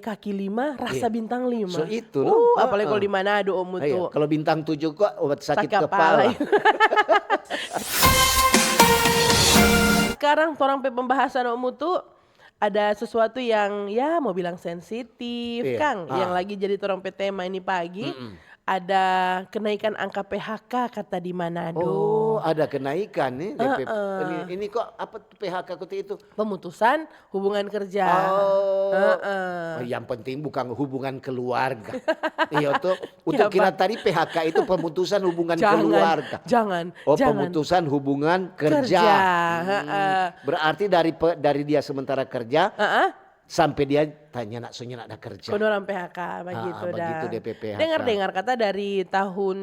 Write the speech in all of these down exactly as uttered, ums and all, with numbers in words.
kaki lima, rasa Iya. bintang lima. So itu, no? Uh, apalagi kalau Heeh. di Manado, Om Iya, Utu. Kalau bintang tujuh kok obat sakit Sakit kepala. kepala. Sekarang torang pe pembahasan, Om Utu, ada sesuatu yang, ya, mau bilang sensitif, Iya. Kang, yang Ah. lagi jadi torang pe tema ini pagi. Mm-mm. Ada kenaikan angka P H K kata di Manado. Oh, ada kenaikan nih D P. Heeh. Ini, ini kok apa tuh P H K kata itu? Pemutusan hubungan kerja. Oh. Heeh. Oh, yang penting bukan hubungan keluarga. Iya tuh. Untuk Ya, kita Pak. tadi P H K itu pemutusan hubungan Jangan, keluarga. jangan, Oh, jangan. Pemutusan hubungan kerja. Kerja, Hmm. Heeh. Berarti dari pe- dari dia sementara kerja Heeh. sampai dia tanya nak so nyanda ada kerja. Kong dorang P H K begitu Ah, begitu dah. D P P H K. Dengar-dengar kata dari tahun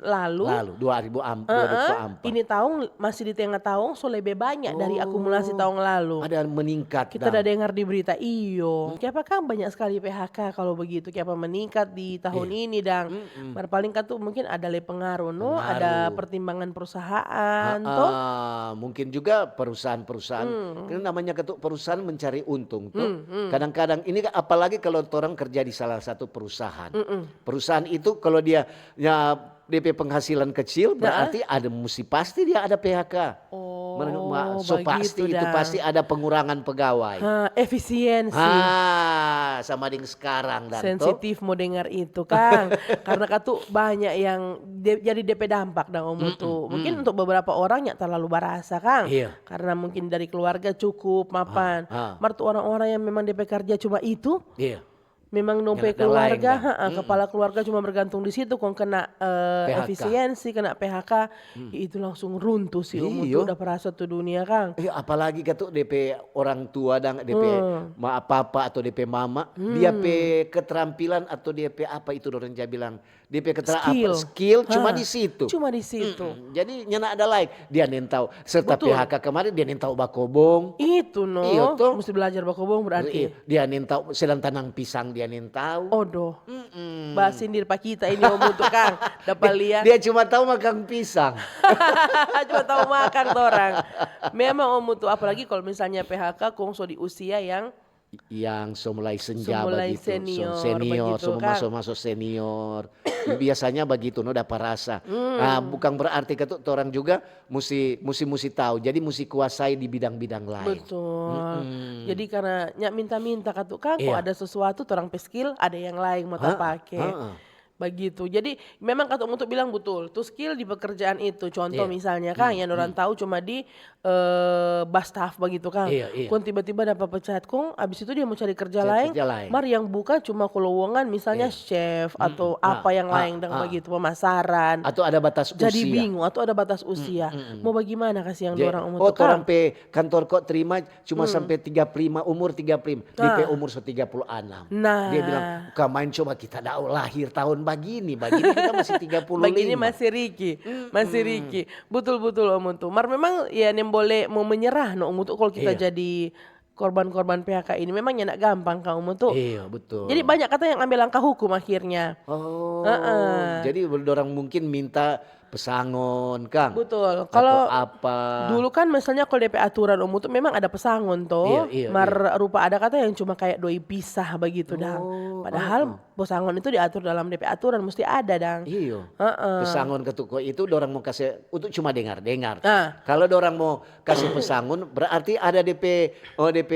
lalu. Lalu dua ribu am- Heeh, dua ribu dua puluh empat. Ini tahun masih di tengah tahun so lebe banyak dari Oh, akumulasi tahun lalu. Ada meningkat. Kita Dang. Ada dengar di berita, iyo. Kiapa kan banyak sekali P H K kalau begitu? Kiapa meningkat di tahun Iya. ini, Dang? Mm-mm. Mar paling kan tuh mungkin ada le pengaruh, no? Ada Pengaruh. pertimbangan perusahaan, toh? Ah, mungkin juga perusahaan-perusahaan. Hmm. Karena namanya ketuk perusahaan mencari untung tuh. Hmm, hmm. Kadang-kadang ini apalagi kalau orang kerja di salah satu perusahaan. Mm-mm. Perusahaan itu kalau dia ya D P penghasilan kecil, Nah. Berarti ada musti pasti dia ada P H K. Oh, Menurut ma- so begitu, pasti itu Dang. Pasti ada pengurangan pegawai. Ha, efisiensi. Ah, sama dengan sekarang dan toh. Sensitif mau dengar itu, Kang. Karena katu banyak yang de- jadi D P dampak, Dang, Om Utu. Mm-mm, Mungkin mm. Untuk beberapa orang yang terlalu barasa, Kang. Iya. Karena mungkin dari keluarga cukup mapan. Ah, ah. Mar tu orang-orang yang memang D P kerja cuma itu, Iya. memang dong pe Nyanda lain, keluarga, Dang. ha, Mm-mm. Kepala keluarga cuma bergantung di situ, kong kena eh, P H K. Efisiensi, kena P H K, itu langsung runtuh sih, Om Utu. Iyo. Udah perasa tu dunia, Kang. Eh, apalagi katu D P orang tua dan D P Hmm. ma papa atau D P mama, dia pe keterampilan atau dia pe apa itu dorang ja bilang, dia pe ketera- apa, Skill. Skill cuma Ha, di situ. Cuma di situ. Mm-mm. Jadi nyanda ada lain. Dia nentau serta Betul. P H K kemarin dia nentau bakobong. Itu no, Iyo, toh. Mesti belajar bakobong berarti. Iya, dia nentau sedang tanang pisang dia nentau. Odoh. Mm-mm. Basindir pa kita ini, Om Utu, Kang. Dapat lia. Dia cuma tahu makan pisang. Cuma tahu makan torang. Memang, Om Utu, apalagi kalau misalnya P H K kong so di usia yang Yang so mulai senja So mulai begitu, senior, so senior, begitu, so Kang. masuk-masuk senior. Biasanya begitu no, da parasa. Nah, bukan berarti katu orang juga musti musti musti tahu. Jadi musti kuasai di bidang-bidang lain. Betul. Jadi karena nyak minta-minta katu, Kang, kok Iya. Ada sesuatu, torang pe skill, ada yang lain mau Ha, tapake. ha. Begitu. Jadi memang kata Om Utu bilang betul, tu skill di pekerjaan itu. Contoh Iya. Misalnya, Kang, yang orang tahu cuma di eh, bus staff begitu, Kang. Iya, iya. Kong tiba-tiba dapat pecat, kong abis itu dia mau cari kerja Cari lain. Kerja lain. Mar yang buka cuma ke lowongan, misalnya Iya. chef atau Ah, apa yang ah, lain dang ah. Begitu, pemasaran. Atau ada batas Jadi usia. Bingung atau ada batas usia. Mau bagaimana kasih yang Ja- dorang Om oh, Utu, Kang? Orang pe kantor kok terima cuma sampai tiga puluh lima, umur tiga puluh lima. Dia pe umur so tiga puluh enam. Nah. Dia bilang, "Kamain coba kita dau lahir tahun bagini, bagini kita masih tiga puluh lima." Bagini masih riki, masih riki. Betul-betul Om Utu. Mar memang ya nem boleh mau menyerah no Om Utu kalau kita Iya. Jadi korban-korban P H K ini memang nyanda gampang, Kang, Om Utu. Iya, betul. Jadi banyak kata yang ambil langkah hukum akhirnya. Oh, Heeh. Jadi dorang mungkin minta pesangon, Kang. Betul. Atau Kalau apa? Dulu kan misalnya kalau D P aturan Om Utu memang ada pesangon toh. Iya, iya, Mar rupa ada kata yang cuma kayak doi pisah begitu dang. Oh, Padahal pesangon itu diatur dalam D P aturan, mesti ada dang. Iyo. Heeh. Pesangon ke tuko itu dorang mau kasih untuk cuma dengar-dengar. Ah. Kalau dorang mau kasih pesangon berarti ada D P, oh, D P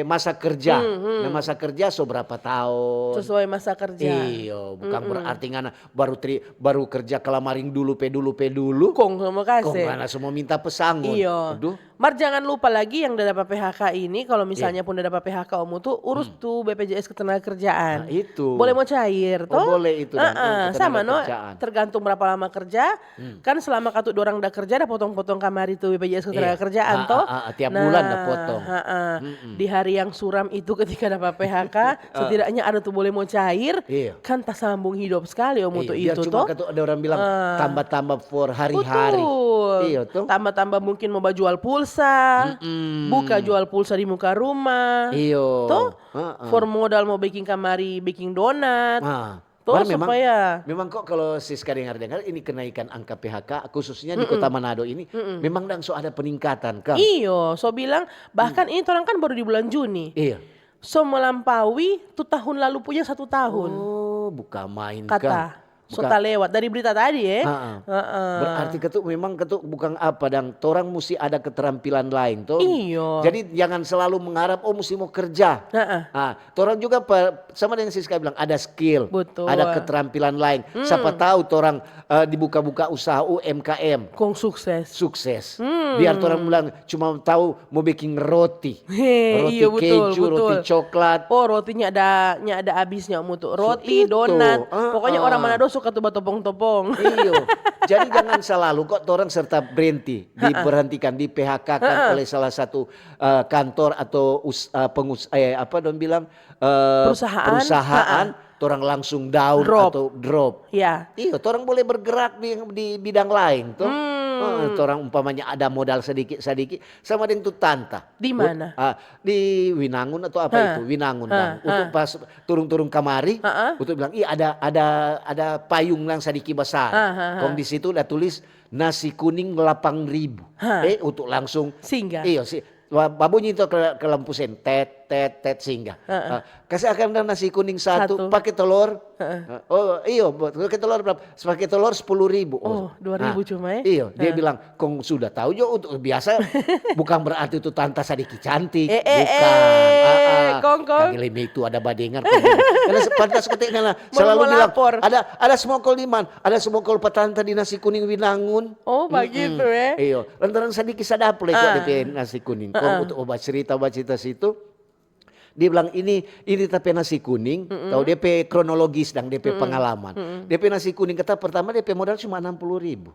masa kerja. Nah, masa kerja so berapa tahun? Sesuai masa kerja. Iyo, bukan berarti ngana baru tri, baru kerja kalamaring dulu pe dulu pe dulu. Kong sama Kong kase. Ngana semua minta pesangon. Iyo. Aduh. Mar jangan lupa lagi yang da dapat P H K ini, kalau misalnya pun da dapat P H K Om Utu, urus tu B P J S Ketenagakerjaan. Nah, itu. Boleh mau cair, Oh, toh? boleh itu, dang, Heeh, tuh, sama no, ketenagakerjaan. Tergantung berapa lama kerja. Kan selama katu dorang da kerja, da potong-potong kamari tu B P J S Ketenagakerjaan, Ah, toh? ah, ah, tiap bulan da potong. Heeh. Di hari yang suram itu ketika dapat P H K, setidaknya ada tu boleh mau cair, Iya. Kan tasambung hidup sekali Om Utu Iya, biar itu, cuma toh? Katu ada orang bilang tambah-tambah for hari-hari. Betul. Iya, toh? Tambah-tambah mungkin mau bajual pulsa, buka jual pulsa di muka rumah. Iyo. Toh? Heeh. For modal mau bikin kamari, bikin donat. Nah, Toh, baru memang, supaya memang kok kalau Siska dengar-dengar ini kenaikan angka P H K khususnya di Kota Manado ini memang dang so ada peningkatan, Kang. Iyo, so bilang bahkan ini orang kan baru di bulan Juni. Iya. so melampaui tu tahun lalu punya satu tahun. Oh, bukan main Kata. Kang. So talewat dari berita tadi, eh. Ha-ha. Heeh. Berarti katu memang katu bukan apa dang, torang musti ada keterampilan lain toh. Iyo. Jadi jangan selalu mengharap oh musti mau kerja. Heeh. Ah, torang juga pa- sama dengan Siska bilang ada skill, Betul. ada keterampilan lain. Hmm. Siapa tahu torang eh, dibuka-buka usaha U M K M. Kong sukses. Sukses. Biar torang bilang cuma tahu mau bikin roti. He, Roti iya, betul, keju, roti betul. Coklat. Oh, rotinya ada, nya ada habisnya, Om Utu. Roti, Itu, donat. ah, Pokoknya ah. Orang Manado suka tu batopong-topong. Iyo. Jadi jangan selalu kok torang serta berhenti, diberhentikan, di P H K kan oleh salah satu eh, kantor atau us, eh, pengus, eh, apa dong bilang eh, Perusahaan. perusahaan, torang langsung down Drop. Atau drop. Ya. Iyo, torang boleh bergerak di, di bidang lain toh. Hmm. Eh, torang umpamanya ada modal sedikit-sedikit sama dengan tu tanta. Di mana? Ah, di Winangun atau apa Ha. itu? Winangun Ha, dang. Untuk ha. pas turun-turun kamari, Ha, ha. untuk bilang, "Ih, ada ada ada payung yang sedikit besar." Ha, ha, ha. Kong di situ ada tulis nasi kuning delapan ribu. Ha. Eh, untuk langsung Singgah. Iyo sih. Wa- Babunyi itu ke, ke lampu sen, tet tet tet singgah. Heeh. Ah, kasih akan dong nasi kuning satu, Satu. pakai telur. Heeh. Ah, oh iyo, buat pakai telur berapa? Pakai telur sepuluh ribu. Oh, dua ribu cuma, eh? Iyo, dia Heeh. bilang, "Kong sudah tahu jo untuk biasa bukan berarti itu tanta sadiki cantik, Eh, eh, bukan." eh, Ah, ah. kong, kong. Kagele itu ada badengar. Kong. Karena se- pantas ketik karena Mau, selalu mau bilang, lapor. "Ada ada smokol di mana? Ada smokol patanta di nasi kuning Winangun." Oh, begitu, eh? Iyo, lantaran sadiki sadap le kok Ah. dia pe nasi kuning. Kong untuk obat cerita, obat cerita situ, dia bilang, "Ini ini tapi nasi kuning, tahu dia pe kronologis dan dia pe pengalaman. Dia pe nasi kuning kata pertama dia pe modal cuma enam puluh ribu."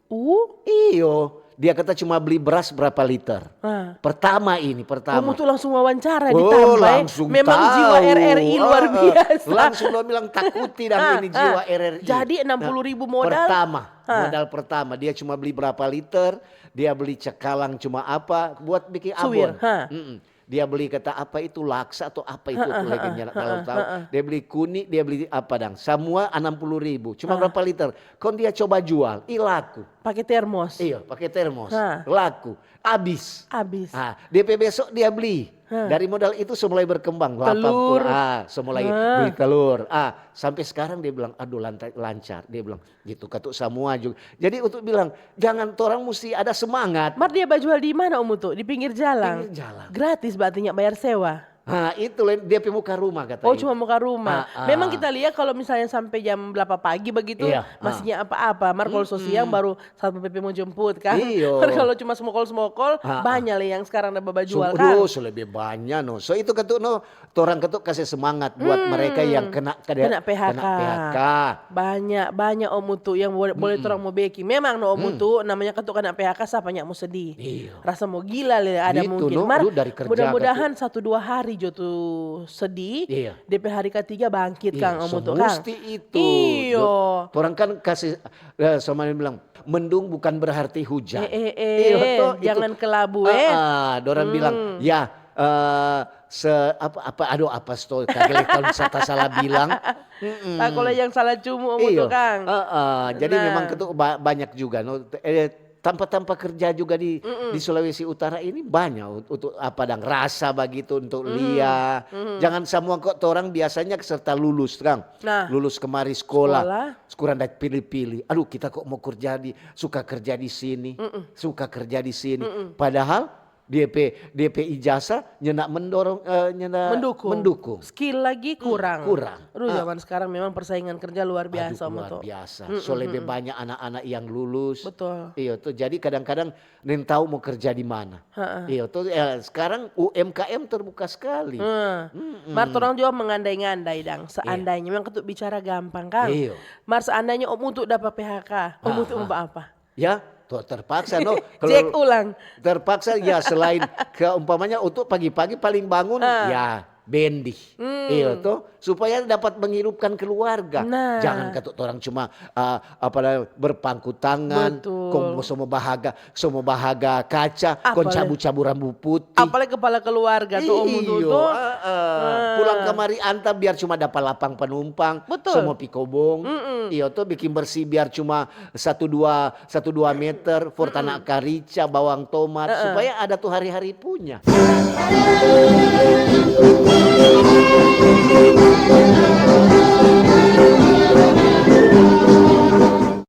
Uh, Iyo, dia kata cuma beli beras berapa liter. Ah. Pertama ini, pertama. Kamu tuh langsung wawancara Oh, ditambah, eh. langsung Memang tahu. jiwa R R I luar Ah, ah. biasa. Langsung lo bilang takuti dan Ah, ini jiwa ah. R R I. Jadi enam puluh ribu modal? Pertama, Ah. modal pertama dia cuma beli berapa liter, dia beli cakalang cuma apa buat bikin Suwir, abon. ha. Mm-mm. Dia beli kata apa itu laksa atau apa itu tuh legennya kalau tahu. Dia beli kuni, dia beli apa dang. Semua enam puluh ribu. Cuma berapa liter? Kon dia coba jual, ih laku. Pakai termos. Iya, pakai termos. Ha. Laku, habis. Habis. Ah, D P besok dia beli. Ha. Dari modal itu so mulai berkembang. Delapan puluh, Telur. Ah, so mulai Ha. beli telur. Ah, sampai sekarang dia bilang, "Aduh, lanta-, lancar." Dia bilang, "Gitu, katu semua juga." Jadi untuk bilang, jangan torang musti ada semangat. Mar dia bajual di mana, Om Utu? Di pinggir jalan. Pinggir jalan. Gratis berarti nya bayar sewa. Nah, itu lain dia pe muka rumah katanya. Oh, cuma muka rumah. Ah, ah. Memang kita lihat kalau misalnya sampai jam delapan pagi begitu, Iya, masihnya apa-apa. Mar kalau so siang baru Satpol P P mau jemput kan. Iyo. Mar kalau cuma smokol-smokol, Ah, ah. banyak le yang sekarang ada bajual So, kan. aduh, so lebih banyak no. So itu katu no, torang katu kasih semangat buat mereka yang kena, kena, Kena P H K. kena P H K. Banyak, banyak, Om Utu, yang boleh, boleh torang mo beking. Memang no, Om Utu, namanya katu kena P H K, sapa nya mo sedih. Iyo. Rasa mo gila le ada Gitu, mungkin. no. Mar, Aduh, dari kerja mudah-mudahan satu dua hari jo tu sedih. Iya. D P hari ketiga bangkit Iya, kang, Om Utu, semesti kang. itu. Iyo. Jo, torang kan kasih eh, sama dia bilang, "Mendung bukan berarti hujan." Eh, eh, eh, Iya, toh, itu. jangan kelabu, Ah, eh. ah, dorang bilang, "Ya, eh, se apa apa aduh apa sto kagele kan sata salah bilang." Mm-mm. Nah, kalau yang salah cumu, Om Iyo. Utu, kang. Ah, ah, jadi Nah. memang itu ba- banyak juga no, eh, tanpa-tanpa kerja juga di di Sulawesi Utara ini banyak ut- untuk apa dang rasa begitu untuk lia. Jangan semua kok torang biasanya serta lulus kang. Nah. Lulus kemari sekolah, Sekolah. Sekarang dah pilih-pilih. Aduh, kita kok mau kerja di suka kerja di sini, suka kerja di sini. Padahal dia pe dia pe ijazah nyanda mendorong eh, nyanda Mendukung. mendukung. Skill lagi kurang. kurang. Aduh, Ah. Zaman sekarang memang persaingan kerja luar biasa, Aduh, Om luar Utu. biasa. So lebih banyak anak-anak yang lulus. Betul. Iya tuh. Jadi kadang-kadang neng tahu mau kerja di mana. Iya tuh. Eh, sekarang U M K M terbuka sekali. Hmm. Mar torang juga mengandai-ngandai dang. Seandainya memang ketuk bicara gampang kang. Iya. Mar seandainya Om Utu dapat P H K, Om Utu mau apa? Ya, tuh terpaksa no. Cek ulang. Terpaksa ya selain ke umpamanya untuk pagi-pagi paling bangun ya bendi. Iya tuh supaya dapat menghidupkan keluarga. Nah. Jangan kata orang cuma uh, apa berpangku tangan, Betul. Kong semua bahaga, semua bahaga kaca, kong Apalagi- cabu-cabu rambu putih. Apalagi kepala keluarga tuh Om Utu Iyo, tuh. eh, eh. Pulang kemari anta biar cuma dapat lapang penumpang, Betul. semua pikobong. Iyo tuh bikin bersih biar cuma satu dua satu dua meter, for tanah karica, bawang tomat, supaya ada tuh hari-hari punya.